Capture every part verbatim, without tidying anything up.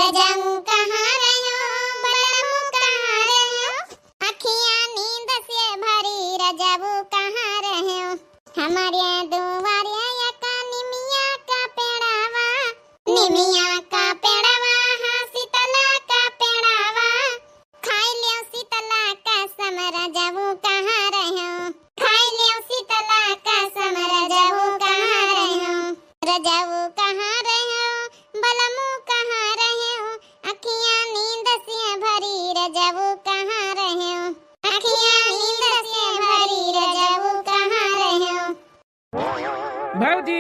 रजऊ कहाँ रह्यो, बलमू कहाँ रह्यो, अखियाँ नींद से भरी, रजऊ कहाँ रह्यो। हमरे दुआरे एक निमिया का पेड़ावा, निमिया का पेड़ावा, हाँ, शीतला का पेड़ावा, खाई लियो शीतला कसम, रजऊ कहाँ रह्यो, खाई लियो शीतला कसम, रजऊ कहाँ रह्यो, रजऊ कहाँ रह्यो, बलमू कहाँ रह्यो, अखियाँ नींद से भरी, रजऊ कहाँ रह्यो, अखियाँ नींद से भरी, रजऊ कहाँ रह्यो। भौजी।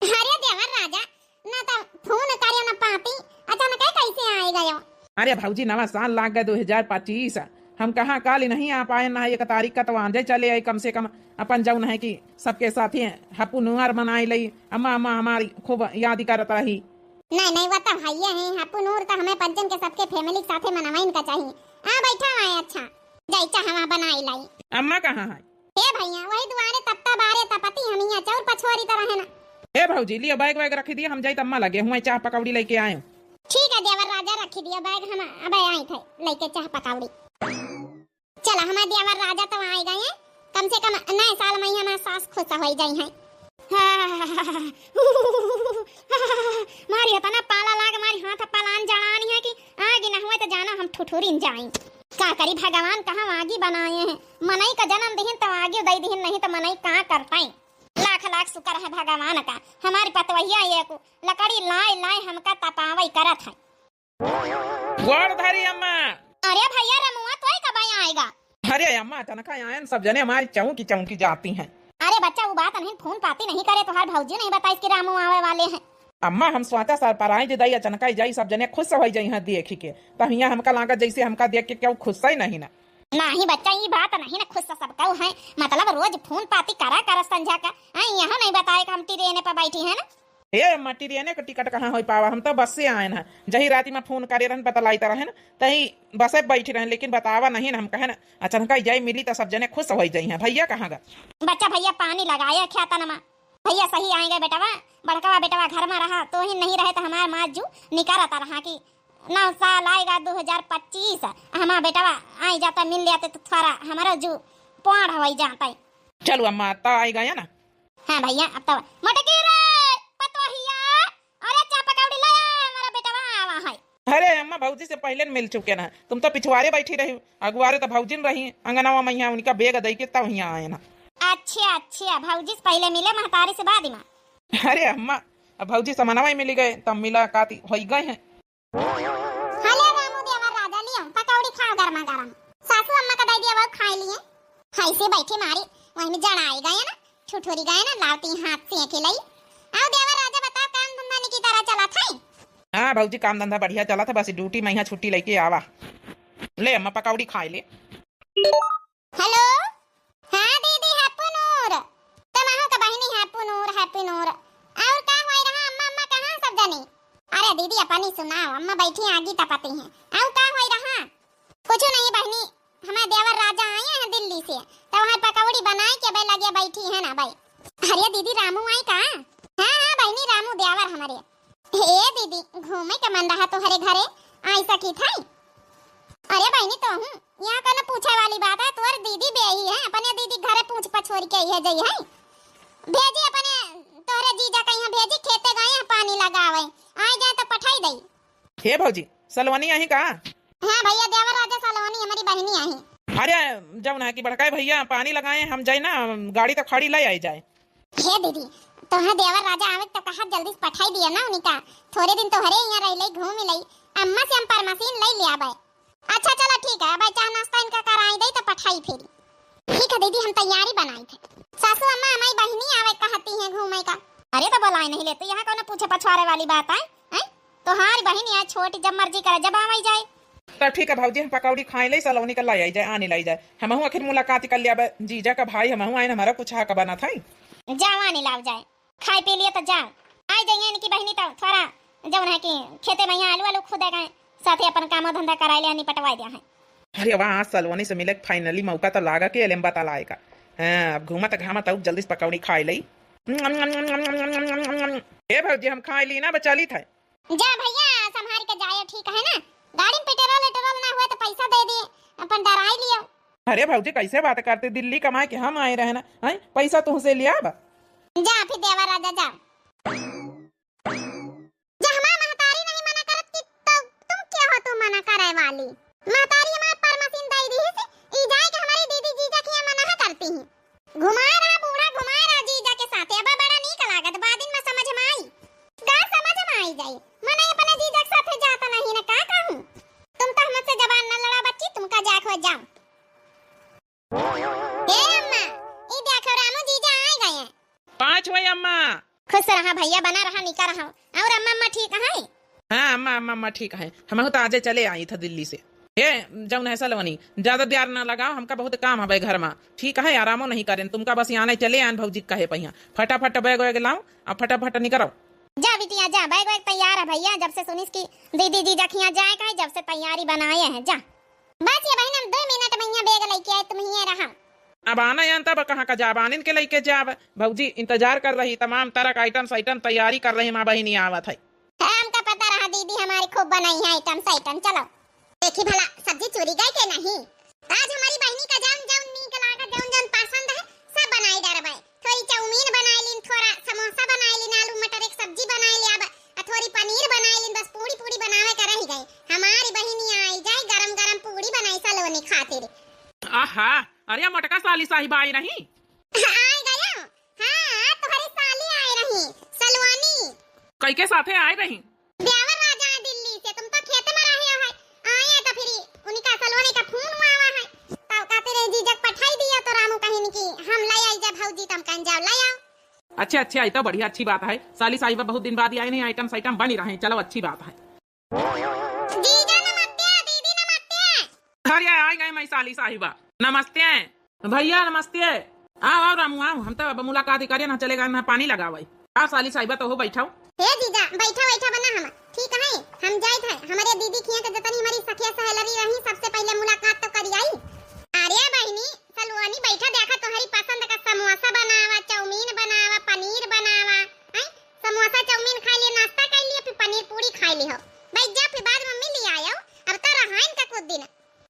अरे देवर राजा, ना तो फोन करे ना पाती, अचानक कैसे आए गयो? अरे भौजी, नवा साल लाग गए दो हजार पच्चीस, हम कहाँ काली नहीं आ पाए ना, एक तारीख का तो आजे चले आए, कम से कम अपन जौन है कि सबके साथे हप्पू नुआर मनाए लई। अम्मा, अम्मा हमारी खूब याद करत रही। नहीं, नहीं, वो तो भैया है, हप्पू नूर तो हमें पंचन के सबके family के साथे मनावाइन का चाहिए। आ बैठा है, अच्छा, जाई चाहवा बनाई लाई। अम्मा कहाँ है? हे भैया, वही दुआरे तपता बारे तपती, हम यहाँ चौर पछोरी तरह है ना। हे भौजी, लियो बैग वैग रखी दिया, हम जाई त अम्मा लगे हुए चाह पकौड़ी लेके आए। ठीक है देवर राजा, रखी दिया बैग, हम अबे आई थे लेके चाह पकौड़ी। चला, हमारे देवर राजा तो आए गए हैं, कम से कम नए साल में ही हमारे सास खुश हो जाई हैं। मारी इतना पाला लाग, मारी हाथ पलान जड़ानी है कि आगे न हुए तो जाना हम ठुठुरिन जाई। का करी भगवान, कहाँ आगे बनाए हैं, मनई का जन्म दिहिन तो आगे दई दिहिन, नहीं तो मनई का करते। लाख लाख शुक्र है भगवान का, हमारी पतवहिया एक लकड़ी लाए लाए हमका तपावई करत है। गोड़ धरी अम्मा। अरे भैया रमुआ, तोय कब आएगा? अरे अम्मा, अचनका आयन, सब जने हमारी चौंकी चौंकी जाती हैं। अरे बच्चा, वो बात नहीं, फोन पाती नहीं करे, तोहार भौजी नहीं बताइस कि रामू आवे वाले हैं। अम्मा, हम सोचा surprise दई, अचनका ही जाई, सब जने खुश हो जाई हैं देखी के। तो हियाँ हमका लागत जैसे हमका देख के क्यों खुश ही नहीं ना। नहीं बच्चा, ये बात नहीं ना, खुश तो सबका है, मतलब रोज फोन पाती करा कर संझा का, आई यहाँ नहीं बताए कि हम ट्रेन पर बैठी है ना। ए अम्मा, ट्रेने के टिकट कहाँ होई पावा? हम तो बस से आयन है। जही राती में फोन करे रहन, बतलाइत रहन, तही बसे बैठी रहन, लेकिन बतावा नहीं न। हम कहे न, अचनका जाई मिली तो सब जने खुश होई जाई हैं। भैया कहाँ गा? बच्चा, भैया पानी लगाए खेतन में। भैया सही आए गए बेटवा, बड़कवा बेटवा घर में रहा, तो ही नहीं रहे तो हमार माँ जू निकारता रहा कि नौ साल आएगा दो हजार पच्चीस, हमार बेटवा आई जाता, मिल जाते तो थोड़ा हमारा जू पाड़ होई जाता। चलो अम्मा, ता आई गया ना। हाँ भैया, अब तो मोटकी रे पतोहिया, अरे चाह पकौड़ी ले आ, हमारा बेटवा आवा है। अरे अम्मा, भौजी से पहले न मिल चुके ना, तुम तो पिछुआरे बैठी रही, अगुआरे तो भौजी न रही, अंगनवा में यहाँ उनका बैग दई के तब यहाँ आए ना। अच्छा अच्छा, भौजी से पहले मिले, महतारी से बाद में। अरे अम्मा, अब भौजी समनवा ही मिली गए, तब मुलाकात होई गए हैं। हले रामू देवर राजा लियो, पकौड़ी खाओ गरमा गरम। सासू अम्मा का दई दिया, वो खाए लिए। ऐसे बैठे मारी, वहीं में जड़ाए गए ना, ठुठुरी गए ना, लावती हाथ से अकेलाई। आओ देवर राजा, बताओ काम धंधा निकी तरह चला था? हाँ भौजी, काम धंधा बढ़िया चला था, बस ड्यूटी में यहाँ छुट्टी लेके आवा। ले अम्मा, पकौड़ी खाए ले। हेलो, हाँ दीदी, हैप्पी नूर। तमाहू का बहिनी हैप्पी नूर, हैप्पी नूर। और का होई रहा अम्मा, अम्मा कहाँ सब जनी? अरे दीदी, अपनी सुनाओ, अम्मा बैठी आगी तपती हैं। और का होई रहा? कुछ नहीं बहिनी, हमारे देवर राजा आए हैं दिल्ली से, तो वहाँ पकौड़ी बनाए के बे लगे बैठी है ना बे। अरे दीदी, रामू आई का? हाँ हाँ बहिनी, रामू देवर हमारे। हे दीदी, घूमे के मन रहा तोहरे घरे, आई सकी था? अरे बहिनी, तो हूँ यहाँ कोनो पूछे वाली बात है, तोहर दीदी बेही है, अपने दीदी घरे पूछ पछोर के आई है, जई है। भेजी अपने तोहरे जीजा का यहाँ भेजी, खेते गए हैं पानी लगावे, आ जाए तो पठाई दई। हे भौजी, सलोनी आई का? हाँ भैया, देवर राजा सलोनी हमारी बहिनी आई। अरे जौन है कि बड़काई भैया पानी लगाए, हम जाए ना, गाड़ी तो खड़ी ले आई जाए। हे दीदी, तोहे देवर राजा आवे तो कहा जल्दी से पठाई दिया ना उनका, थोड़े दिन तोहरे यहाँ रह ले, घूम ले, अम्मा से हम परमसीन ले ले आबे। अच्छा चलो ठीक है, अब चाह नाश्ता इनका कराई दे तो पठाई फिर। ठीक है दीदी, हम तैयारी बनाई थे। सासू अम्मा, हमारी बहिनी आवे कहती हैं घूमे का। अरे तो बोलाए नहीं लेते, यहाँ कौन पूछे पछवारे वाली बात है, हैं? तोहार बहिनी है छोटी, जब मर्जी करे जब आवे जाए। तब ठीक है भौजी, हम पकौड़ी खाए ले, सलोनी का लाई आई जाए, आने लाई जाए, हमहू आखिर मुलाकात कर लिया बे। जीजा का भाई हमहू आए, हमारा कुछ हक बना था। जाओ आने लाओ जाए, खाए पी लिए तो जाओ। आई जाइए इनकी बहिनी तो थोड़ा जौन है कि खेते में यहाँ आलू आलू खुदे गए, साथे अपन कामो धंधा कराए ले, निपटवाए दिया है। अरे वाह, आज सलोनी से मिले के finally मौका तो लागा के एलेम बता लाए का। हाँ, अब घूमत घामत आउब, जल्दी से पकौड़ी खाए लई। ए भौजी, हम खाए ली ना, बचा ली था। जा भैया, ठीक है ना, गाड़ी में पेट्रोल वेट्रोल ना हुए तो पैसा दे दिए, अपन डराई लियो। अरे भौजी, कैसे बात करते, दिल्ली कमाए के हम आए रहे ना, हैं? पैसा तुहसे लियाब? जा फिर देवर राजा, जा। जा, हमार महतारी नहीं मना करत कि तो तुम क्या हो, तू मना करे वाली? महतारी हमार परमसिन दई दी से, ई जाए के हमारी दीदी जीजा किया मना है करती ही। घुमाए रहा बूढ़ा, घुमाए रहा जीजा के साथे, अब बड़ा नीक लागत, बादिन में समझ में आई। का समझ में आई जाई? मने अपने जीजा के साथे जाता नहीं ना, का कहूँ? तुम तो हमसे जबान न लड़ा बच्ची, तुमका जाए हो जाओ। ए अम्मा, ई देखो रामू जीजा आए गए हैं। पाँच हुए अम्मा। खुश रहा भैया, बना रहा, निका रहा। और अम्मा, अम्मा ठीक है? हाँ अम्मा, अम्मा, अम्मा ठीक है। हम तो आजे चले आई था दिल्ली से। ए, जौन है सलोनी, ज्यादा देर ना लगाओ, हमका बहुत काम हवे घर में। ठीक है, आरामो नहीं करें, तुमका बस यहाँ चले आन भौजी कहे पहिया। फटाफट बैग वैग लाओ, अब फटाफट निकरो। जा बिटिया जा, बैग वैग तैयार है भैया, जब से सुनिस कि दीदी जीजा खिया जाए का है, जब से तैयारी बनाए हैं। जा बस ये बहन, हम दो मिनट में यहाँ बैग लेके आए, तुम ही रहा। अब आना यान तब कहाँ का जाब, आनिन के लेके जाब। भौजी इंतजार कर रही, तमाम तरह का आइटम साइटम तैयारी कर रही, माँ बहिनी आवत है। हमका पता रहा दीदी हमारी खूब बनाई है आइटम साइटम। चलो देखी भला सब्जी चुरी गई के नहीं। आज हमारी बहिनी का जौन जौन नीक लागा, जौन जौन पसंद है, सब बनाई डरबे। थोड़ी चाउमीन बनाई लीन, थोड़ा समोसा बनाई लीन, आलू मटर एक सब्जी बनाई ली, अब आ थोड़ी पनीर बनाई लीन, बस पूड़ी पूड़ी बनावे का रह गई। हमारी बहिनी आई जाए गरम गरम पूड़ी बनाई सलोनी खातिर। आहा, अरे मोटका साली साहिबा आई रही। आई गयो। हाँ, तुम्हारी साली आई रही, सलोनी। कई के साथे आई रही? देवर राजा है दिल्ली से, तुम तो खेत में रहे हो है। आए तो फिर उनका सलोनी का फोन हुआ हुआ है। तो कहते रहे जीजक पठाई दिया तो रामू कहिन कि हम ले आई जा भौजी, तुम कहिन जाओ ले आओ। अच्छा, अच्छा, ये तो बढ़िया, अच्छी बात है। साली साहिबा बहुत दिन बाद ही आई नहीं, आइटम साइटम बनी रहे, चलो अच्छी बात है। जीजा नमस्ते, दीदी नमस्ते। अरे आ गए मैं साली साहिबा। नमस्ते भैया, नमस्ते। आओ, आओ रामू, आओ, हम तो अब मुलाकात ही करे ना, चले गए ना पानी लगावे। आओ साली साहिबा, तो हो बैठाओ। हे जीजा, बैठा बैठा बना हम। ठीक है, हम जाइत है, हमारे दीदी खिया के जतनी हमारी सखिया सहेलरी रही, सबसे पहले मुलाकात तो करी आई। अरे बहिनी, सलोनी बैठा, देखा तोहरी पसंद का समोसा बनावा, चाउमीन बनावा, पनीर बनावा। हैं? समोसा चाउमीन खा लिए, नाश्ता कर लिए, फिर पनीर पूरी खा लिए हो। बैठ जा, फिर बाद में मिल आयो। अब तो रहाइन का कुछ दिन।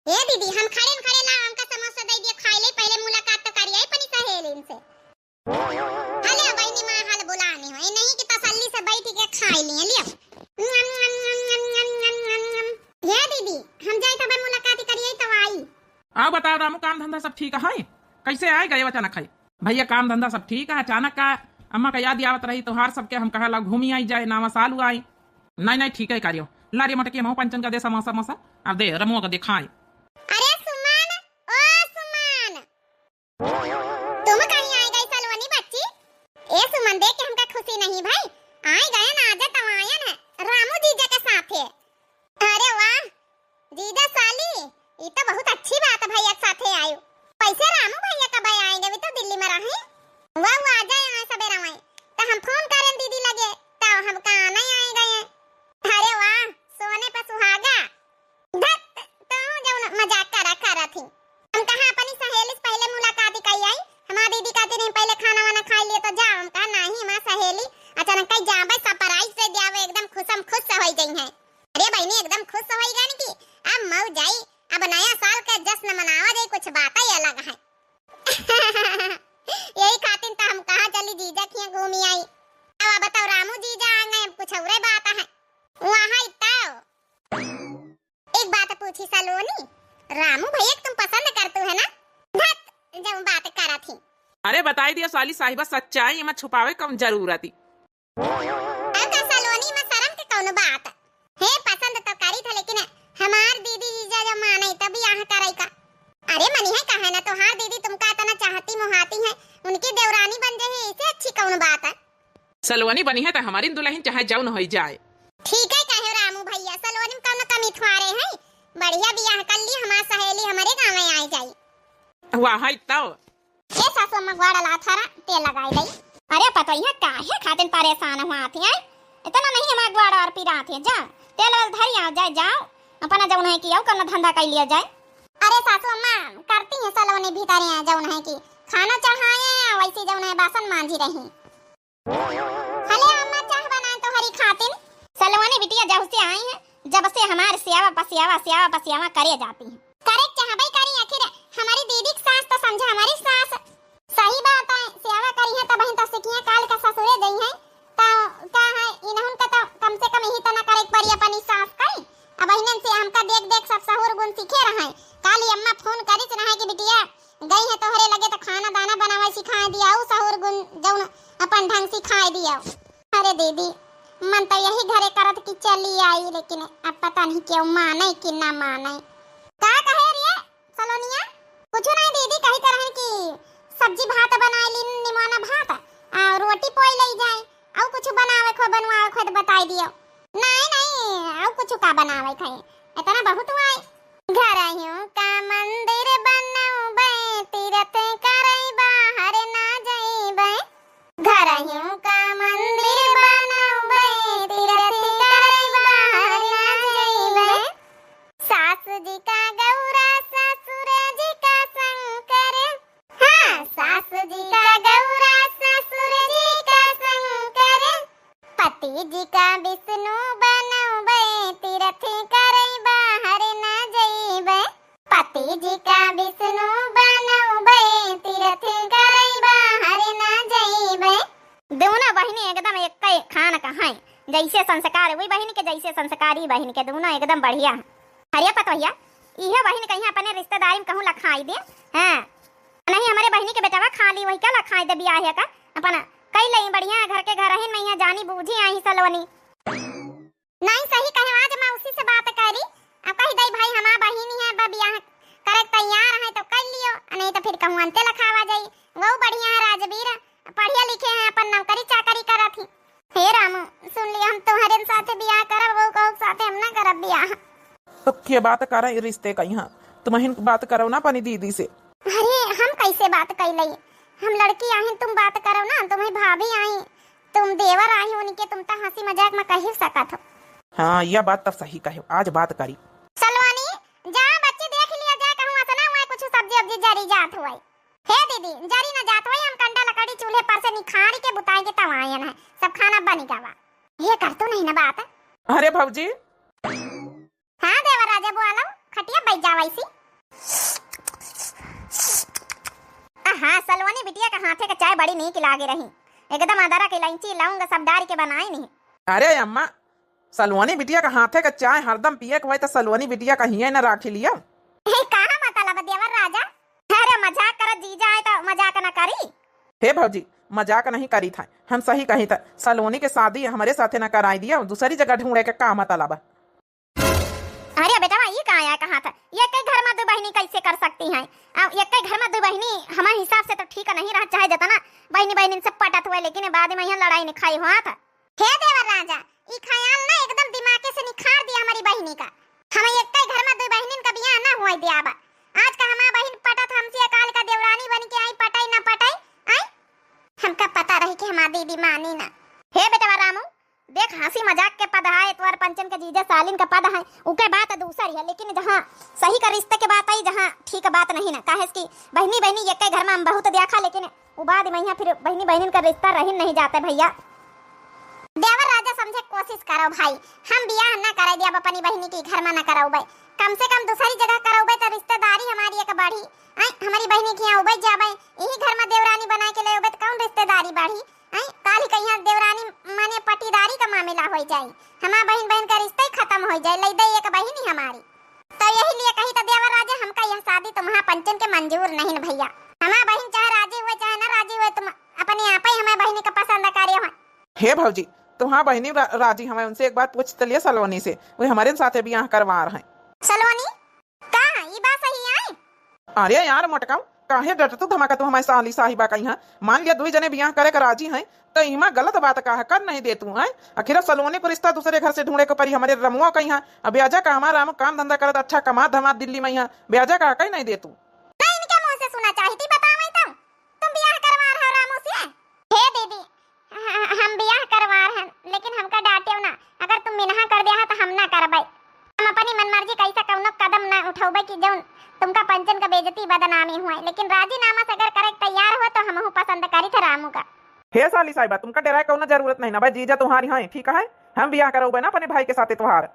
ए दीदी, हम खड़े न खड़े ला, हमका समोसा दे दिया, खाई ले, पहले मुलाकात तो करिए अपनी सहेलिन से। हले बहिनी, माँ हाल बुलानी हो, ये नहीं कि तसल्ली से बैठ के खाई लिए, लियो। ये दीदी, हम जाए तब मुलाकात करिए तो आई। आओ बताओ रामू, काम धंधा सब ठीक है? कैसे आए गए अचानक है? भैया काम धंधा सब ठीक है, अचानक का अम्मा का याद आवत रही तोहार सबके, हम कहा ला घूमी आई जाए, नावा सालू आई। नहीं नहीं, ठीक है करियो, ला रे मटके मऊ पंचन का दे समोसा समोसा, अब दे रमुआ का दे खाए। अरे सुमन, ओ सुमन, तुम कहीं आए गए सलोनी बच्ची? ए सुमन देख के हमका खुशी नहीं भाई, आए गए ना, आजा तवायन है रामू जीजा के साथे। अरे वाह जीजा साली, ई तो बहुत अच्छी बात है भैया के साथे आयु। पैसे रामू भैया कब आएंगे, वे तो दिल्ली में रहे। वाह वाह, आ जाए आए सबेरा में, तो हम फोन करें दीदी लगे, तो हमका आना ही आए गए। अरे वाह, सोने पे सुहागा। धत, तो जौन मजाक करा करा थी। हम कहा अपनी सहेली से पहले मुलाकात ही कई आई, हमार दीदी कहती नहीं पहले खाना वाना खा लिए तो जाओ। हम कहा नहीं हमार सहेली अचानक कहीं जाबे, सरप्राइज दे दिया, एकदम खुशम खुश हो गई है। अरे बहिनी, एकदम खुश होई गन की अब मऊ जाई, अब नया साल का जश्न मनावा जाई, कुछ बात ही अलग है। यही खातिर तो हम कहा चली जीजा खिया घूमी आई। अब बताओ रामू जीजा आ गए, अब कुछ औरे बात है। वहाँ तो एक बात पूछी सलोनी, रामू भैया के तुम पसंद करतू है ना? धत, जब बात करा थी। अरे बताई दिया साली साहिबा सच्चाई, एमा छुपावे कौन जरूरत ही? अब का सलोनी में शर्म के कौनो बात? हे, पसंद तो करी था, लेकिन हमार दीदी जीजा जब माने तब बियाह करे का। अरे मनी है, कहे ना तोहार दीदी तुमका इतना चाहती मोहाती है, उनकी देवरानी बन जाए, इसे अच्छी कौन बात है? सलोनी बनी है तो हमारी दुल्हन चाहे जौन होई जाए। ठीक है कहे रामू भैया, सलोनी में कौनो कमी थोड़े है, बढ़िया बियाह कर ली, हमार सहेली हमारे गाँव में आए जाई। वाह है तो। ए सासू अम्मा, गोड़ लात हरा, तेल लगाई दई। अरे पतोहिया, काहे खातिर परेशान हुआ थी, हैं? इतना नहीं हमार गोड़ और पिरात है, जा, तेल वाल धरी आओ, जाए, जाओ, अपना जौन है कि आओ, करना धंधा कर लिया जाए। अरे सासू अम्मा, करती है सलोनी भीतर है, जौन है कि खाना चढ़ाए, वैसे जौन है बासन मांझी रही। हले अम्मा, चाह बनाए तोहरी खातिर। सलोनी बिटिया जब से आई है, जब से हमार सेवा पसेवा, सेवा पसेवा करे जाती हैं। करे के चाहबे करी, आखिर हमारी दीदी की सास तो समझा, हमारी सास सही बात है, सेवा करी है तब ही तो सीखिए, काल का ससुरे जई है, तो का है, इन्हन का तो कम से कम यही तो ना करे के पड़ी अपनी सास का। अब इन्हन से हमका देख देख सब सहूर गुण सीखे रहे। काल ही अम्मा फोन करी से रहे कि बिटिया गई है तोहरे लगे तो खाना दाना बनावे सिखाए दिया, ऊ सहूर गुण जौन अपन ढंग सिखाए दिया। अरे दीदी, मन तो यही घरे करत कि चली आई, लेकिन अब पता नहीं क्यों माने कि ना माने। का कहे रे सलोनिया? कुछ नहीं दीदी, कही तो रहन कि सब्जी भात बनाए ली, निमोना भात, और रोटी पोई ले जाए, और कुछ बनावे खो, बनवावे खो तो बताई दियो। नहीं, नहीं, और कुछ का बनावे खाए, इतना बहुत हुआ है। घरहियों का मंदिर बनौबे, तीरथ करई बाहर ना जइबे। घरहियों का मंदिर बनौबे, तीरथ करई बाहर ना जइबे। सास जी का गौरा, ससुर जी का शंकर। हाँ, सास जी का गौरा, ससुर जी का शंकर। पति जी का विष्णु बनौबे, तीरथ करई बाहर ना जइबे। पति जी का विष्णु बनौबे, तीरथ करई बाहर ना जइबे। दोनों बहिनी एकदम एक्के खान का हैं, जैसे संस्कार वही बहिनी के, जैसे संस्कार ई बहिनी के, दोनों एकदम बढ़िया हैं। अरे पतोहिया, इहे बहिन कहीं अपने रिश्तेदारी में कहूँ लखाई दे, हाँ, नहीं हमरे बहिनी के बेटवा खाली वही का लखाई दे बियाह का, अपन कई लई बढ़िया घर के घर रहिन में यहाँ जानी बूझी आई सलोनी। नहीं, सही कहे, आज मैं उसी से बात करी। अब कही दई भाई, हमार बहिनी है, अब बियाह करे के तैयार है तो कर लियो, नहीं तो फिर कहूँ अंते लखावा जाई। वो बढ़िया है राजवीर, पढ़िया लिखे हैं, अपन नौकरी चाकरी करत ही। हे रामू, सुन लियो, हम तुम्हारे साथे बियाह करब, वो कहू साथे हम ना करब बियाह। तो के बात करे रिश्ते का यहाँ? तुम अहिन बात करो ना अपनी दीदी से। अरे, हम कैसे बात कैलई? हम लड़की आहिन, तुम बात करो ना, तुम्हें भाभी आई, तुम देवर आई, उनके तुम तो हंसी मजाक में कही सकत हो। हाँ, यह बात तब सही कहे, आज बात करी। सलोनी, जा बच्ची देख लिया जाए, कहूँ असना हुआ कुछ सब्जी उब्जी जरी जात हुआ। हे दीदी, जरी न जात हुआ, हम कंडा लकड़ी चूल्हे पर से निखार के बुताई के तब आयन है, सब खाना बन गवा। ये कर तू नहीं ना बात। अरे भौजी। हाँ देवर राजा, बोलो, खटिया बैठ जाओ ऐसी। आहा, सलोनी बिटिया का हाथे का चाय बड़ी नीक लागे रही, एकदम अदरक, इलायची, लौंग सब डाल के बनाई नहीं। अरे अम्मा, सलोनी बिटिया का हाथे का चाय हरदम पिए के होए तो सलोनी बिटिया का हिये न राखी लियो। हे, कहाँ मतलब देवर राजा? अरे मजाक करत जीजा आए तो मजाक न करी। हे भौजी, मजाक नहीं करी था, हम सही कही था, सलोनी के शादी हमरे साथे न कराई दियो, दूसरी जगह ढूंढे के का मतलब? अरे बेटवा, ये का आया कहा था? ये कई घर में दो बहिनी कैसे कर सकती हैं? आ, ये कई घर में दो बहिनी हमारे हिसाब से तो ठीक नहीं रहा, चाहे जितना बहिनी बहिनी से पटत हुए, लेकिन बाद में यहाँ लड़ाई निखाई हुआ था। हे देवर राजा, ई ख्याल ना एकदम दिमागे से निखार दिया हमारी बहिनी का। हम एक कई घर में दो बहिनिन का बियाह ना हुआ दिया बा। आज का हमार बहिन पटत हमसे, काल का देवरानी बन के आई, पटाई ना पटाई, आई? हमका पता रही कि हमार दीदी मानी ना। हे बेटवा रामू, देख, हंसी मजाक के पद है, एतवार पंचन के जीजा सालिन का पद है, उके बात दूसर है, लेकिन जहाँ सही का रिश्ते के बात आई, जहाँ ठीक बात नहीं ना, काहे कि बहिनी बहिनी एक घर में हम बहुत देखा, लेकिन उ बाद में यहाँ फिर बहिनी बहिनिन का रिश्ता रहिन नहीं जाते भैया। देवर राजा समझे कोशिश करो भाई, हम बियाह ना करे दिया अपनी बहिनी के घर में ना करौबे, कम से कम दूसरी जगह करौबे तो रिश्तेदारी हमारी एक बढ़ी। आई, हमारी बहिनी के यहाँ उबज जाबे, यही घर में देवरानी बना के ले उबे तो कौन रिश्तेदारी बढ़ी? आई, काल ही कहिया देवरानी माने पटीदारी का मामला हो जाई, हमार बहिन बहिन का रिश्ता ही खत्म हो जाए, लई दे एक बहिन ही हमारी। तो यही लिए कही तो देवर राजा, हमका यह शादी तुम्हारा पंचन के मंजूर नहीं न भैया। हमार बहिन चाहे राजी हुए चाहे ना राजी हुए, तुम अपने आप ही हमारे बहिनी का पसंद करे हो। हे भौजी, तुम्हार बहिनी रा-, राजी हमें उनसे एक बार पूछ तो लिया सलोनी से, वे हमारे साथे बियाह करवा रहे हैं। सलोनी, का ई बात सही आई? अरे यार मोटकाऊ, काहे डटतू धमाका तू हमारे साली साहिबा का यहाँ? मान लिया दुई जने बियाह करे के राजी हैं, तो इमा गलत बात का है, कर नहीं दे तू, हैं? आखिर सलोनी को रिश्ता दूसरे घर से ढूंढे के परी, हमारे रमुआ का यहाँ। अब ब्याजा का हमारा रामू काम धंधा करत अच्छा कमा धमा दिल्ली में यहाँ, ब्याजा का कहीं नहीं दे तू। ना इनके मुंह से सुना चाही थी, बतावे तो तुम बियाह करवा रहे हो रामू से? हे दीदी, ह-, हम बियाह करवा रहे हैं, लेकिन हमका डांटियो ना, अगर तुम मिनहा कर दिया है तो हम ना करबे। हम अपनी मनमर्जी कैसा कौनो कदम ना उठौबे कि जौन तुमका पंचन का बेइज्जती बदनामी हुए, लेकिन राजीनामा से अगर करे के तैयार हो तो हमहू पसंद करी थे रामू का। हे साली साहिबा, तुमका डराए कौनो जरूरत नहीं ना भाई, जीजा तुम्हारी हैं, ठीक है, हम बियाह करौबे ना अपने भाई के साथे तुम्हार।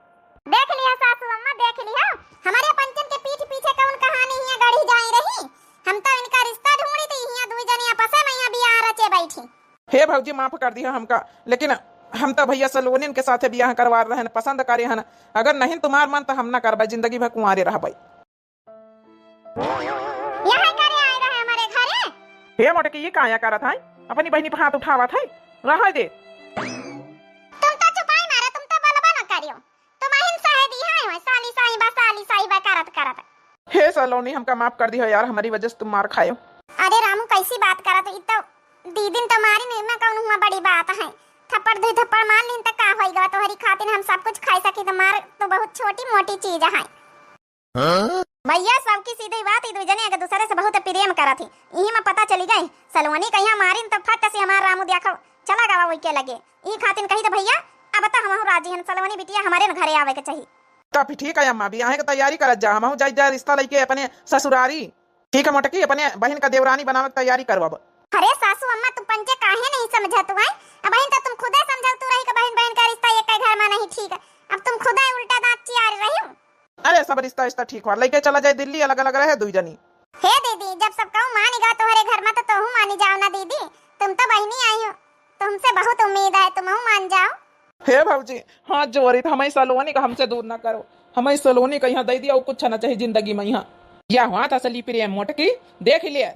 देख लिया सासू अम्मा, देख लिया, हमरे पंचन के पीठ पीछे कौन कहानी हियाँ गढ़ी जाए रही। हम तो इनका रिश्ता ढूंढी थी, हियाँ दुई जनी आपसे में हियाँ बियाह रचे बैठी। हे भौजी, माफ कर दिया हमका, लेकिन हम तो भैया सलोनिन के साथे बियाह करवा रहन, पसंद करे हन। अगर नहीं तुम्हार मन तो हम ना करबे, जिंदगी भर कुंवारे रहबे। यहाँ करे आए रहे हमारे घरे। हे मोटकी, ये काया करत है? अपनी बहनी पे हाथ उठावत है, रह दे। तुम तो चुपाई मारे, तुम तो बोलबा ना करियो। तुम अहिन सहे दी है, साली साई बा, साली साई बा करत करत। हे सलोनी, हमका माफ कर दियो यार, हमारी वजह से तुम मार खायो। अरे रामू, कैसी बात करत हो? ई तो दीदिन तो मारी नहीं, मैं कौन हुआ बड़ी बात है। थप्पड़ दुई थप्पड़ मार लीन तो का होइगा? तोहरी खातिर हम सब कुछ खाई सकी, तो मार तो बहुत छोटी मोटी चीज है। भैया, सबकी सीधी बात, ई दुई जने एक दूसरे से बहुत प्रेम करत ही। इही में पता चली गई। सलोनी कहिया मारिन तो फट से हमार रामू देखो चला गवा वही के लगे। ई खातिन कही तो भैया, अब तो हमहू राजी हन, सलोनी बिटिया हमारे न घरे आवे के चाहिए। तो फिर ठीक है अम्मा, बियाहे के तैयारी करत जा, हमहू जाई जा रिश्ता लइके अपने ससुरारी। ठीक है मोटकी, अपने बहिन का देवरानी बनावे के तैयारी करवाब। अरे सासू अम्मा, तू पंचे काहे नहीं समझत हो? अब बहिन तो तुम खुदे समझौतू रही कि बहिन बहिन का रिश्ता एक घर में नहीं ठीक है। अब तुम खुदे उल्टा दांत चियार रही हो। अरे सब रिश्ता रिश्ता ठीक हुआ, लइके चला जाए दिल्ली, अलग अलग रहे दुई जनी। हे दीदी, जब सब कहू मानी गा तोहरे घर में तो तोहू मानी जाओ ना दीदी, तुम तो बहिनी आई हो, तुमसे बहुत उम्मीद है, तुमहू मान जाओ। हे भौजी, हाथ जोड़ी, हमारी सलोनी का हमसे दूर ना करो। हमारी सलोनी का यहाँ दे दिया, और कुछ ना चाहिए जिंदगी में यहाँ। या हुआ था असली प्रेम मोटकी, देख लिया।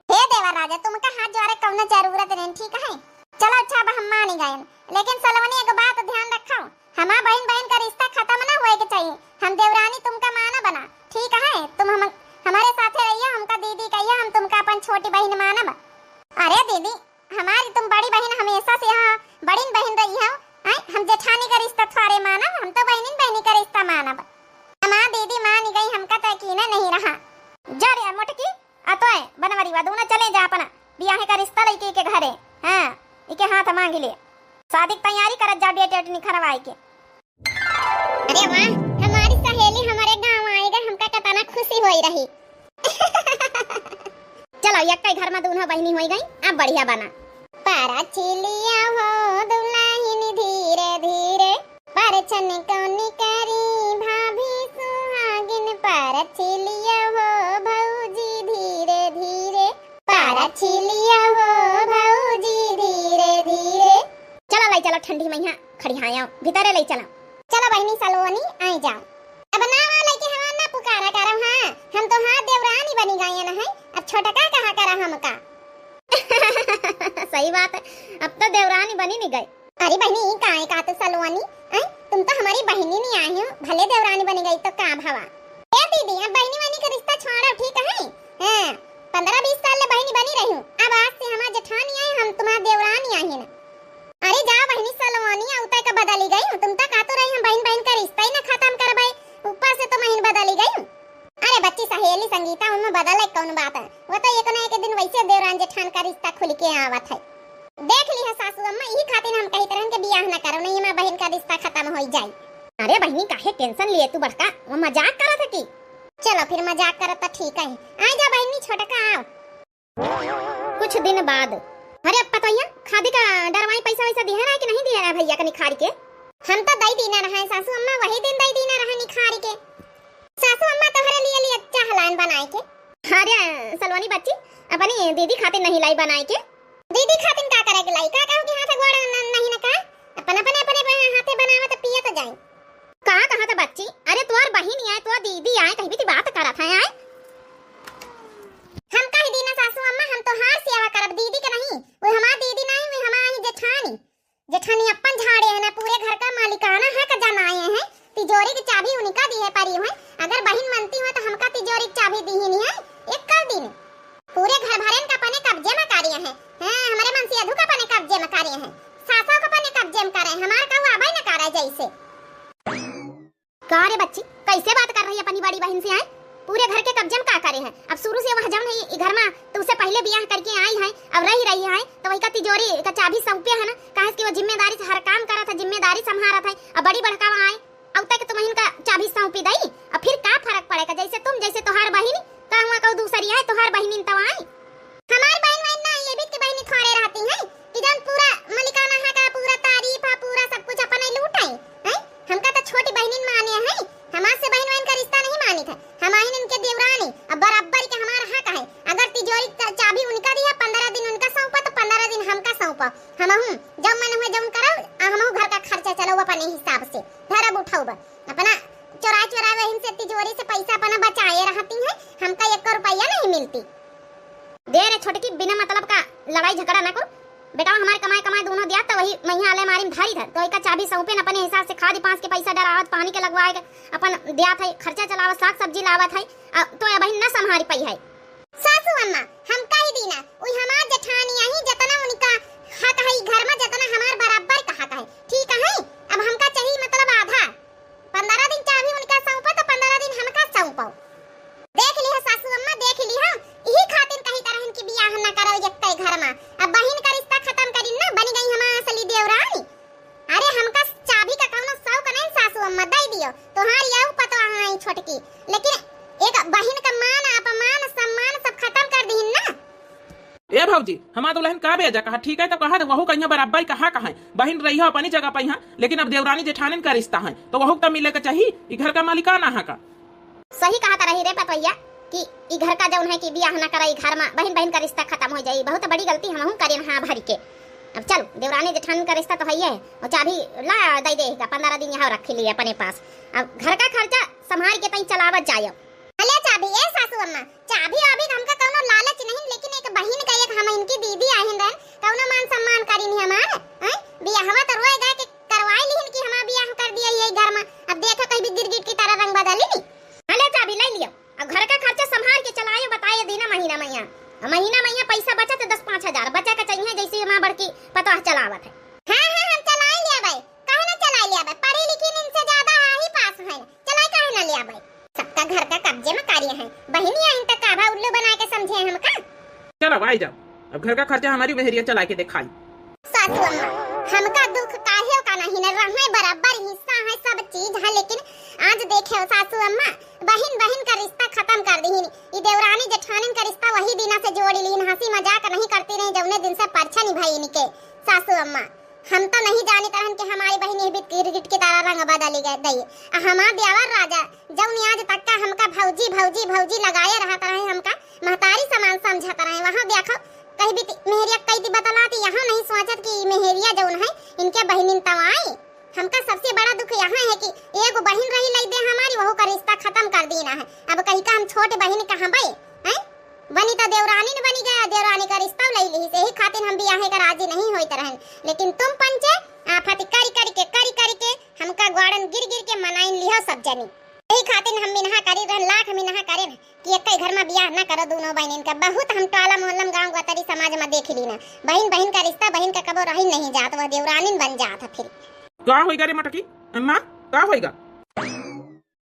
हे देवर राजा, तुमका हाथ जोड़े कौनो जरूरत नहीं, ठीक है? चलो अच्छा, अब हम मानी गए, लेकिन सलोनी एक बात ध्यान रखो, हमार बहिन बहिन का रिश्ता खत्म ना होए के चाहिए। हम देवरानी तुमका मानब ना, ठीक है? तुम हम, हमारे साथे रहियो, हमका दीदी कहियो, हम तुमका अपन छोटी बहिन मानब। अरे दीदी, हमारी तुम बड़ी बहिन हमेशा से यहाँ बड़ी बहिन रही हो, हैं? हम जेठानी का रिश्ता थोड़े मानब, हम तो बहिनिन बहिनी का रिश्ता मानब। हमार दीदी मानी गई, हमका तो यकीन नहीं रहा। जा रे मोटकी, आ तोय बनवरीवा, दोनों चले जा अपना बियाहे का रिश्ता लइके के घरे। हाँ, इके हाथ मांग ले, शादी की तैयारी करत जा, डेट एट निखरवाए के। अरे वाह, हमारी सहेली हमारे गांव आएगा, हमका कितना खुशी होई रही। चलो, यक्कई घर में दोनों बहिनी होई गई, अब बढ़िया बना। पारा छिलिया हो दुल्हन धीरे धीरे, परछन कौनी करी भाभी सुहागिन, पारा छिलिया हो भौजी धीरे धीरे, पारा छिलिया हो भौजी धीरे धीरे। चला लाई चला, ठंडी में यहाँ खड़ियाया, भीतरे लाई चला। चला बहिनी सलोनी, आई जाओ। अब नावा लइके हमार ना पुकारा करब, हाँ, हम तोहार देवरानी बनी गई न है, अब छोटका कहा करा हमका। सही बात है, अब तो देवरानी बनी नहीं गई। अरे बहिनी, ई काहे कहत हो सलोनी? हैं? तुम तो हमारी बहिनी नहीं आई हो, भले देवरानी बनी गई तो का भवा? ए दीदी, अब बहिनी वहिनी का रिश्ता छोड़ो, ठीक है? हाँ, पन्द्रह बीस साल ले बहिनी बनी रही हूँ, अब आज से हमार जेठानी आई, हम तुम्हार देवरानी आई है ना। अरे जा बहिनी सलोनी, अउता का बदली गई हूँ, तुम तो कहतो रही हम बहिन बहिन का रिश्ता ही ना खत्म करबे, ऊपर से तुम बहिन बदली गई हूँ। अरे बच्ची, सहेली संगीता उनमें बदल है, कौन बात है? वो तो एक ना एक दिन वैसे देवरान जेठान का रिश्ता खुल के आवत है। देख ली है सासू अम्मा, यही खातिर हम कहित रहन के बियाह ना करो, नहीं हमार बहिन का रिश्ता खत्म होई जाई। अरे बहिनी, काहे tension लिए तू बड़का, वो मजाक करत है की? चलो फिर मजाक करत तो ठीक है। आ जा बहिनी, छोटका आओ। कुछ दिन बाद। अरे अब पतोहिया, खादी का डरवाई पैसा वैसा दिहे रहा कि नहीं दिहे रहा भैया का निखारी के? हम तो दई दीना रहे सासू अम्मा, वही दिन दई दीना रहे निखारी के। सासू अम्मा तोहरे लिए लिए चाह लाइन बनाए के। अरे सलोनी बच्ची, अपनी दीदी खातिर नहीं लाई बनाए के। दीदी खातिर का करे के लाई? का कहूँ कि हाथ गोड़ न-, नहीं न का? अपन, अपने, अपने, अपने हाथे बनावत पियत जाई। का कहत बच्ची? अरे तोर बहिन आए, तोर दीदी आए, कहीं भी ती बात करत है आए। हम कह दीना सासू अम्मा, हम तोहार सेवा करब, दीदी के नहीं। वो हमार दीदी नहीं, वो हमार ही जेठानी। जेठानी अपन झाड़े है ना, पूरे घर का मालिकाना है का जनाए है। तिजोरी की चाबी उनका दी है परी हुए। अगर बहिन मनती हुए तो हमका तिजोरी की चाबी दी ही नहीं है। एक कर दिन पूरे घर भरेन का अपने कब्जे में करिए हैं। हाँ, हमारे मनसेधू का अपने कब्जे में करिए हैं, सासो का अपने कब्जे में करे, हमार कहू आबे न करे जैसे। का रे बच्ची, कैसे बात कर रही है अपनी बड़ी बहिन से, आए? पूरे घर के कब्जे में का करे है? अब शुरू से वह जौन है ई घर में तो उससे पहले बियाह करके आई है, अब रही रही है, तो वही का तिजोरी का चाबी सौंपे है ना, काहे कि वो जिम्मेदारी से हर काम करत है, जिम्मेदारी संभारत है, अब बड़ी बड़कावा आए, अब तक तुम्हें इनका चाबी सौंपी दई, अब फिर का फर्क पड़ेगा? जैसे तुम, जैसे तोहार बहिन, का हुआ कहू दूसरी है, तोहार बहिन तो आई। हमार बहिन वहिन ना, ये भी की बहिनी थोड़े रहती है कि जौन पूरा मलिकाना है का पूरा तारीफ है, पूरा सब कुछ अपने लूट है, हैं? हमका तो छोटी बहिनिन माने है, हमहू जब मन हुए जौन करब, आ हमहू घर का खर्चा चलाउब अपने हिसाब से, धरब उठाउब। अपना चोराइ चोराइ वहीं से तिजोरी से पैसा अपना बचाए रहती हैं, हमका एक रुपया नहीं मिलती। दे रे छोटकी, बिना मतलब का लड़ाई झगड़ा ना कर। बेटा, हमारे कमाए कमाए दोनों दिया, तो वही मइहाँ अलमारी में धरी धर, तो एका चाभी सौंपे न अपने हिसाब से, खादी पास के पैसा डरावत, पानी के लगवाए के अपन दिया था, खर्चा चलावत, साग सब्जी लावत है, आ, तो अबहिन न संभारी पाई है। सासू अम्मा, हम कही दीना, उई हमार जेठानी आही, जतना उनका हक है ई घर में, जतना हमार बराबर का हक है, ठीक है? अब हमका चाहिए मतलब आधा। पन्द्रह दिन चाभी उनका सौंपो तो पन्द्रह दिन हमका सौंपो। देख लिहो सासू अम्मा, देख लिहो, इही खातिर कही तरहन की बियाह न करो एक्के घर में। अब बहिन का रिश्ता खतम करी ना, बनी गई हमार असली देवरानी। अरे, हमका चाभी का कौनो शौक नहीं सासू अम्मा, दे दियो। तोहार यहू पतोह आई छोटकी, लेकिन एक बहिन का मान, अपमान, सम्मान सब खतम कर दीन ना। ए भौजी, हमार दुलहिन का बेजा कहा, ठीक है तो कहा, वहू कहिया बराबर कहा कहा है। बहिन रही हो अपनी जगह पे यहाँ, लेकिन अब देवरानी जेठानिन का रिश्ता है, तो वहू का मिले के चाहिए, ई घर का मालिकाना है का। सही कहत रही रे पतोहिया कि ई घर का जौन है कि बियाह ना करे, ई घर में बहिन बहिन का रिश्ता खतम हो जाई। बहुत बड़ी गलती हमहू करेन हाँ भरी के। अब चल, देवरानी जेठानी का रिश्ता तो है ही है, और चाभी ला दे दे का, पन्द्रह दिन यहाँ रख लिए अपने पास। अब घर का खर्चा संभाल के तई चलावत जायो। अले चाभी, ए सासू अम्मा, चाभी अभी हमका कौनो लालच नहीं, लेकिन एक बहिन का एक हम इनकी दीदी आहिन रहन, कौनो मान सम्मान करी नहीं हमार, हैं? बियाहवा तो रोए गए के करवाई लिहिन कि हमार बियाह कर दिया यही घर में। अब देखो कहीं भी गिरगिट की तरह रंग बदली नी। हाँ, ले चाबी ले लियो। अब घर का खर्चा संभाल के चलायो, बताए दीना महीना मइहाँ। अब महीना मइहाँ पैसा बचत दस पाँच हजार, बचे के चाहिए जैसे हमार बड़की पतोह चलावत है। हाँ, हाँ, हम चलाए लिया भाई, काहे ना चलाए लिया भाई, पढ़ी लिखी इनसे ज्यादा ही पास है, चलाए काहे ना लिया भाई। सबका घर का कब्जे में कार्य है, बहिनी आइन तक का भा उल्लू बना के समझे हैं हमका। चलो आई जाओ, अब घर का खर्चा हमारी मेहरिया चला के दिखाई। सासू अम्मा, हमका दुख काहे का नहीं न रहे, बराबर हिस्सा है, सब चीज है, लेकिन आज देखे सासू अम्मा, बहिन बहिन का रिश्ता खतम कर दीहिन। ई देवरानी जेठानिन का रिश्ता वही दिना से जोड़ी लीन, हंसी मजाक नहीं करती रही जौने दिन से परछा निभाई इनके। सासू अम्मा, हम तो नहीं जानित रहन कि हमारी बहिन ये भी गिरगिट की तरह रंग बदली गए दई। आ हमार देवर राजा जौन आज तक का हमका भौजी भौजी भौजी लगाए रहत रहे, हमका महतारी समान समझत रहे, वहाँ देखो कहीं भी ती-, मेहरिया कई दी बतलाती, यहाँ नहीं सोचत कि ई मेहरिया जौन है इनके बहिनिन तवाई। हमका सबसे बड़ा दुख यहाँ है कि एगो बहिन रही लई दे हमारी, वहू का रिश्ता खतम कर दीना है। अब कहीं का हम छोट बहिन कहबे, हैं? बनी तो देवरानी न बनी गया, देवरानी का रिश्ता लई ली, यही खातिर हम बियाहे का राजी नहीं होइत रहन। लेकिन तुम पंचे आफत करी करी के, करी करी के हमका ग्वाड़न गिर गिर के मनाइन लिहो सब जनी। यही खातिर हम मिनहा करी रहन, लाख मिनहा करेन कि एक्के घर में बियाह न करो दोनों बहिनिन का। बहुत हम टोला मोहल्ला में, गाँव गतरी समाज में देख ली ना, बहिन बहिन का रिश्ता बहिन का कबो रही नहीं जात, वह देवरानिन बन जात है फिर। का होइगा रे मटकी? अम्मा, का होइगा?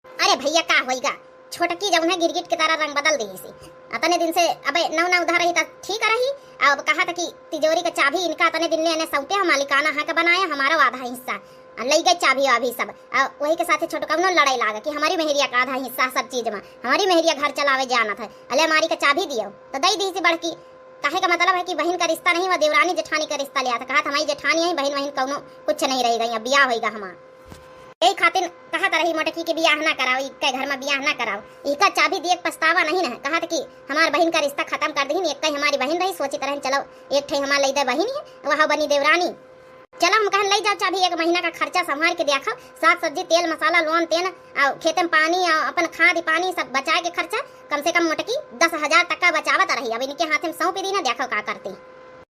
अरे भइया, का होइगा? छोटकी जौन है गिरगिट की तरह रंग बदल देहिस। अतने दिन से अबे नौ नौ उधार रही त ठीक रही। अब कहा था कि तिजोरी का चाबी इनका अतने दिन ले एने सौंपे, हम मालिकाना है का बनाया, हमारा आधा हिस्सा। आ लई गए चाबी वाबी सब। आ वही के साथे छोटकौनो लड़ाई लागा कि हमारी मेहरिया का आधा हिस्सा सब चीज में, हमारी मेहरिया घर चलावे जानत है, अले हमारी का चाबी दियो। तो दई दीहिस बड़की। कहे का मतलब है कि बहिन का रिश्ता नहीं, वह देवरानी जेठानी का रिश्ता लिया था। कहा था हमारी जेठानी है, बहिन वहिन कौनो कुछ नहीं रही गई, अब बियाह होइगा हमार। यही खातिर कहत रही मोटकी के बियाह ना कराओ, इक्के घर में बियाह ना कराओ। इका चाबी दिए के पछतावा नहीं ना, कहत कि हमार बहिन का रिश्ता खतम कर दीन, एक्के हमारी बहिन रही, सोचित रहन चलो एक ठे हमार लई दे बहिन है, वह बनी देवरानी। चलो हम कहन लई जाओ चाबी, एक महीना का खर्चा संभाल के देखो, साग सब्जी, तेल मसाला, लोन तेन, और खेते में पानी, और अपन खाद पानी सब बचाए के खर्चा, कम से कम मोटकी दस हजार तक का बचावत रही। अब इनके हाथे में सौंप दी ना, देखो का करती।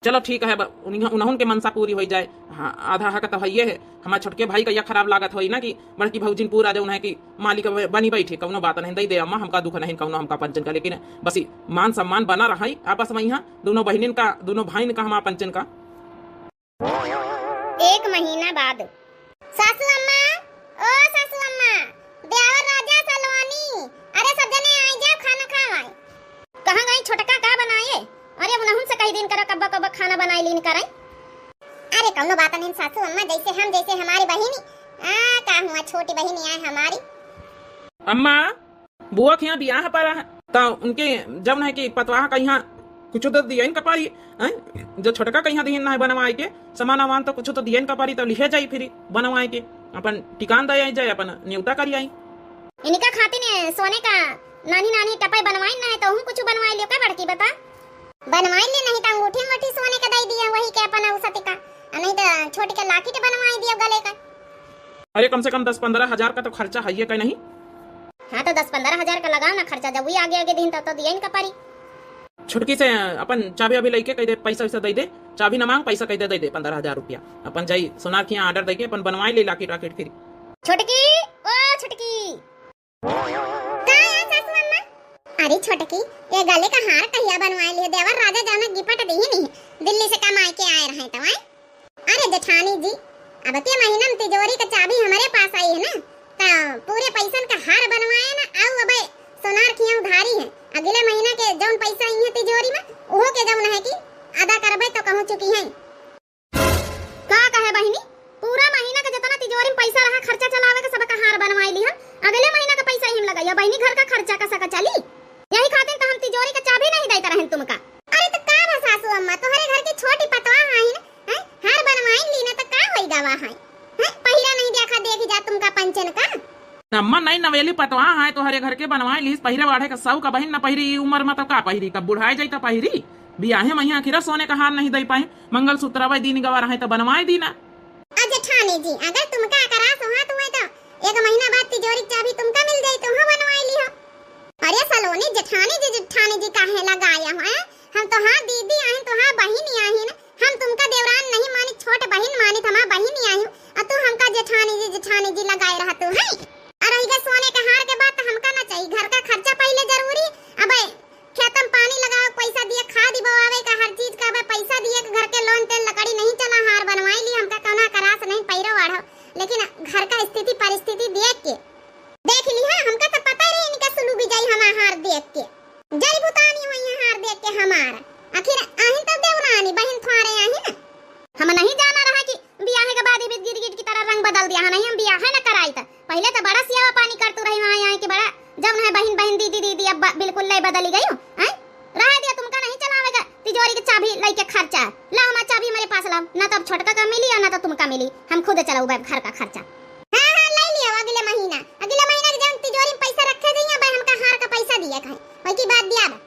चलो ठीक है, ब-, उन्हीं, उन्हन के मनसा पूरी होई जाए। हाँ, आधा हक तो हइये है। हमार छोटके भाई का यह खराब लागत होई ना कि बड़की भौजिन पूरा जौन है कि मालिक ब-, बनी बैठी, कौनो बात नहीं, दई दे अम्मा, हमका दुख नहीं कौनो, हमका पंचन का, लेकिन बस ई मान सम्मान बना रहा है आपस में यहाँ दोनों बहिनिन का, दोनों भाईन का, हमार पंचन का। एक महीना बाद। सासू अम्मा, ओ सासू अम्मा, देवर राजा सलोनी, अरे सब जने आई जाओ, खाना खाओ आई। कहाँ गई छोटका, का बनाए? अरे उन्हन से कही दिन करो, कब्बा कब्बा खाना बनाए लीन करे। अरे कौनो बात नहीं सासू अम्मा, जैसे हम, जैसे हमारी बहिनी, आ, का हुआ, छोटी बहिनी आए हमारी। अम्मा, बुआ के यहाँ बियाह पड़ा है, तो उनके जब नहीं कि पतवाह का यहाँ कुछ तो दिया इनका पारी, हैं? जो छोटका का यहाँ दिहिन ना है बनवाए के, सामान वामान तो कुछ तो दिया इनका पारी, तो लिहे जाई फिर बनवाए के, अपन ठिकान दे आई जाए, अपन न्योता करी आई। इनका खातिर सोने का नानी नानी टपाई बनवाइन ना है, तो हम कुछ बनवाए लियो का बड़की बता? बनवाए ले नहीं तो अंगूठी अंगूठी सोने का दे दिया, वही के अपन उ सब अरे, कम से कम दस पन्द्रह हजार का तो खर्चा है ये, का नहीं? हाँ, तो दस पन्द्रह हजार का लगाओ ना खर्चा, जब वही आगे आगे दिन तब तो दिया इनका परी। छुटकी से अपन चाबी अभी लइके कह दे, पैसा वैसा दे दे, चाबी न मांग, पैसा कह दे, दे दे पन्द्रह हजार रुपया। अपन जाई सोनार के यहाँ order दे के अपन बनवाए ले locket rocket फिर। छुटकी, ओ छुटकी। का है सासू अम्मा? अरे छोटकी, ये गले का हार कहिया बनवाए लिए? देवर राजा जाना गिफ्ट दी ही नहीं, दिल्ली से कमाए के आए रहे तो आए। अरे जेठानी जी, अब के महीना में तिजोरी का चाबी हमारे पास आई है ना, तो पूरे पैसन का हार बनवाए ना, आऊ अबे सोनार खिया उधारी है। अगले महीना के जौन पैसा आई है तिजोरी में, ओहो के जौन है कि अदा करबे तो कहूँ चुकी है। का कहे बहिनी, पूरा महीना का जितना तिजोरी में पैसा रहा खर्चा चलावे के सबका हार बनवाई ली हम। अगले महीना का पैसा ही हम लगाई, बहिनी घर का खर्चा का सका चली। यही खातिर तो हम तिजोरी का चाबी नहीं देते रहन तुमका। अरे तो का बा सासू अम्मा, तोहरे घर के छोटी पतवा है ना, हैं? हार बनवाई ली ना तो का होई गवा है? हैं? पहिरा नहीं देखा देख जा तुमका पंचन का। अम्मा, नई नवेली पतवा है, तोहरे घर के बनवाए लीस, पहिरे वाढ़े का सौ का बहिन न पहिरी, ई उम्र में तो का पहिरी, कब बुढ़ाए जाई तो पहिरी। बियाहे में यहाँ आखिर सोने का हार नहीं दे पाए, मंगलसूत्र अबे दिन गवा रहे तो बनवाए दी ना। आ जेठानी जी, अगर तुमका अकरास होत हुए तो एक महीना बाद तिजोरी के चाबी तुमका मिल जाई, तुम बनवाए लिहो। अरे सलोनी, जेठानी जी, जेठानी जी काहे लगाया हो, हैं? हम तोहार दीदी आहिन, तोहार बहिन आहिन, हम तुमका देवरान नहीं मानी, छोट बहिन मानी, हमार बहिन आहिन, और तू हमका जेठानी जी, जेठानी जी लगाए रहतू है। और रही गए सोने के हार के बात, तो हमका ना चाहिए, घर का खर्चा पहले जरूरी। अबे खेतम पानी लगावे के पैसा दिए, खाद बोआवे का हर चीज का अबे पैसा दिए, घर के लोन तेल लकड़ी नहीं चला, हार बनवाई ली, हमका कौना करास नहीं पैरो वाढ़ो, लेकिन घर का स्थिति परिस्थिति देख के देख ली है, हमका तो पता ही रही इनका सुलू भी जाई हमार हार देख के। जड़ी बुतानी हुई है हार देख के हमार। आखिर आहिन तब देवरानी, बहिन थ्वारे आहिन। हम नहीं जाना रहा कि बियाहे के बाद ही गिरगिट की तरह रंग बदल दिया है। नहीं, हम बियाहे न कराई त पहले तो बड़ा सियावा पानी करतू रही वहाँ यहाँ कि बड़ा जब है बहिन बहिन दीदी दीदी, अब ब-, बिल्कुल लय बदली गई हो, हैं? रहा दिया तुमका नहीं चलावेगा तिजोरी के चाबी लइके खर्चा। ला हमार चाबी हमारे पास लाओ, ना तो अब छोटका का मिली और ना तो तुमका मिली, हम खुद चलाऊ घर का खर्चा। हाँ, हाँ, ले लियो अगले महीना। अगले महीना के जौन तिजोरी में पैसा रखे जाइए, भाई हमका हार का पैसा दिए कहे, वही की बात दिया बा।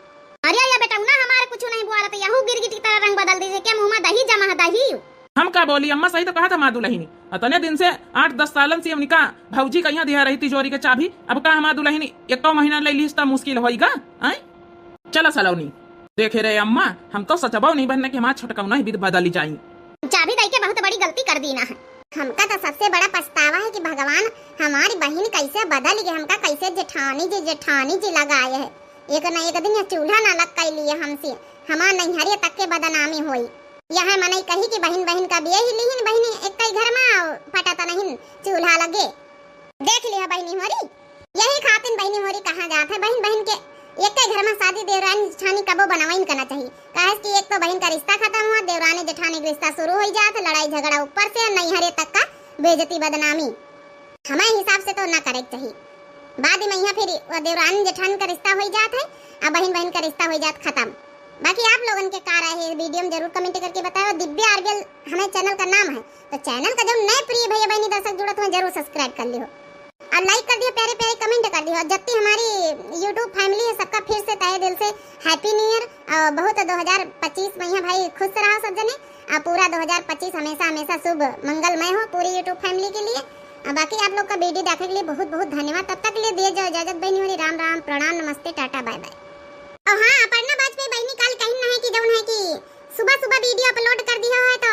अरे या बेटा, ना हमारे कुछ नहीं बुआ रहा, तो यहू गिरगिट की तरह रंग बदल दीजिए, क्या मुँह में दही जमा है, दही? हम का बोली अम्मा, सही तो कहा था माँ दुलहिनी। अतने दिन से, आठ दस सालन से हमनी का भौजी का यहाँ दिया रही तिजोरी के चाबी, अब का हमार दुलहिनी एको महीना ले लीस त मुश्किल होई गा, आय? चला सलोनी। देखे रे अम्मा, हम तो सचबो नहीं बनने कि हमार छोटकौना ही विध बदली जाई। चाबी दई के बहुत बड़ी गलती कर दी ना है। हमका तो सबसे बड़ा पछतावा है कि भगवान हमारी बहिन कैसे बदल गए, हमका कैसे जेठानी जी, जेठानी जी लगाए है। एक न एक दिन ये चूल्हा ना लग कैली हमसे, हमार नैहरे तक के बदनामी होई। यह मनई कही कि बहिन बहिन का बिये ही लिहिन, बहिनी एक ही घर में पटा त नहीं चूल्हा लगे। देख लिया बहिनी होरी, यही खातिन बहिनी होरी कहा जात है, बहिन बहिन के एक ही घर में शादी देवरानी जेठानी कबो बनवाइन करना चाहिए। काहे कि एक तो बहिन का रिश्ता खत्म हुआ, देवरानी जेठानी का रिश्ता शुरू हो जात है, लड़ाई झगड़ा ऊपर से, नैहरे तक का बेइज्जती बदनामी। हमारे हिसाब से तो ना करे के चाहिए। बाद में यहाँ फिर वो देवरानी जेठानी का रिश्ता हो जात है, अब बहिन बहिन का रिश्ता हो जात खत्म। बाकी आप लोगन के का राय है, वीडियो में जरूर comment करके बताओ। दिव्या आरबीएल हमारे चैनल का नाम है, तो चैनल का जो नए प्रिय भैया बहनी दर्शक जुड़त हुए, जरूर subscribe कर लियो और like कर दियो, प्यारे प्यारे comment कर दियो। और जितनी हमारी YouTube family है, सबका फिर से तहे दिल से Happy New Year। और बहुत दो हज़ार पच्चीस में यहाँ भाई खुश रहा सब जने, और पूरा दो हज़ार पच्चीस हमेशा हमेशा शुभ मंगलमय हो पूरी YouTube family के लिए। और बाकी आप लोग का वीडियो देखने के लिए बहुत बहुत धन्यवाद। तब तक के लिए दिए जाओ इजाजत बहनी होरी, राम राम, प्रणाम, नमस्ते, टाटा, बाय बाय। और हाँ, अपर्णा वाजपेयी बहनी काल कहीं ना है कि जौन है कि सुबह सुबह वीडियो अपलोड कर दिया है तो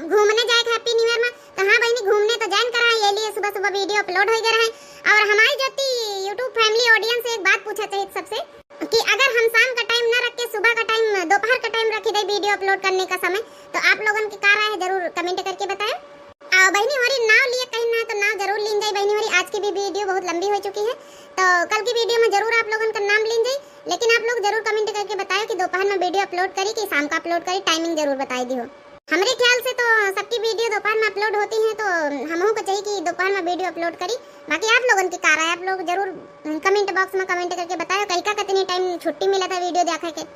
घूमने जाए के Happy New Year में। तो हाँ बहनी, घूमने तो जान करा, ये लिए सुबह सुबह वीडियो अपलोड हो गया है। और हमारी जो थी YouTube family audience से एक बात पूछा चाहिए सबसे कि अगर हम शाम का टाइम ना रख के सुबह का टाइम, दोपहर का टाइम रखी दे वीडियो अपलोड करने का समय, तो आप लोगन के का राय है, जरूर comment करके बताएं। और बहनी होरी नाव लिए कहीं ना तो नाव जरूर लीन जाए बहनी होरी। आज की भी वीडियो बहुत लंबी हो चुकी है, तो कल की वीडियो में जरूर आप लोगन का नाम लीन जाए, लेकिन आप लोग जरूर comment करके बताओ कि दोपहर में वीडियो अपलोड करी कि शाम का अपलोड करी, टाइमिंग जरूर बताई दियो। हमरे ख्याल से तो सबकी वीडियो दोपहर में अपलोड होती है, तो हमहू को चाहिए कि दोपहर में वीडियो अपलोड करी। बाकी आप लोगन के का राय, आप लोग जरूर comment box में comment करके बताओ, कहीं का कितनी टाइम छुट्टी मिला था वीडियो देखे के।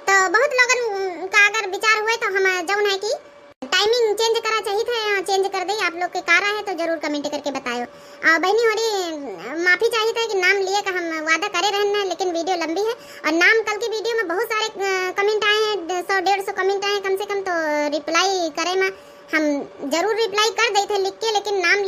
तो बहुत लोगन का अगर विचार हुए तो हम जौन है कि टाइमिंग चेंज करा चाहिए था, चेंज कर दे। आप लोग के का राय है तो जरूर comment करके बताओ। और बहनी होरी माफी चाहिए था कि नाम लिए का हम वादा करे रहन है, लेकिन वीडियो लंबी है और नाम कल की वीडियो में बहुत सारे comment आए हैं, सौ डेढ़ सौ comment आए हैं कम से कम, तो रिप्लाई करे में हम जरूर रिप्लाई कर देते लिख के, लेकिन नाम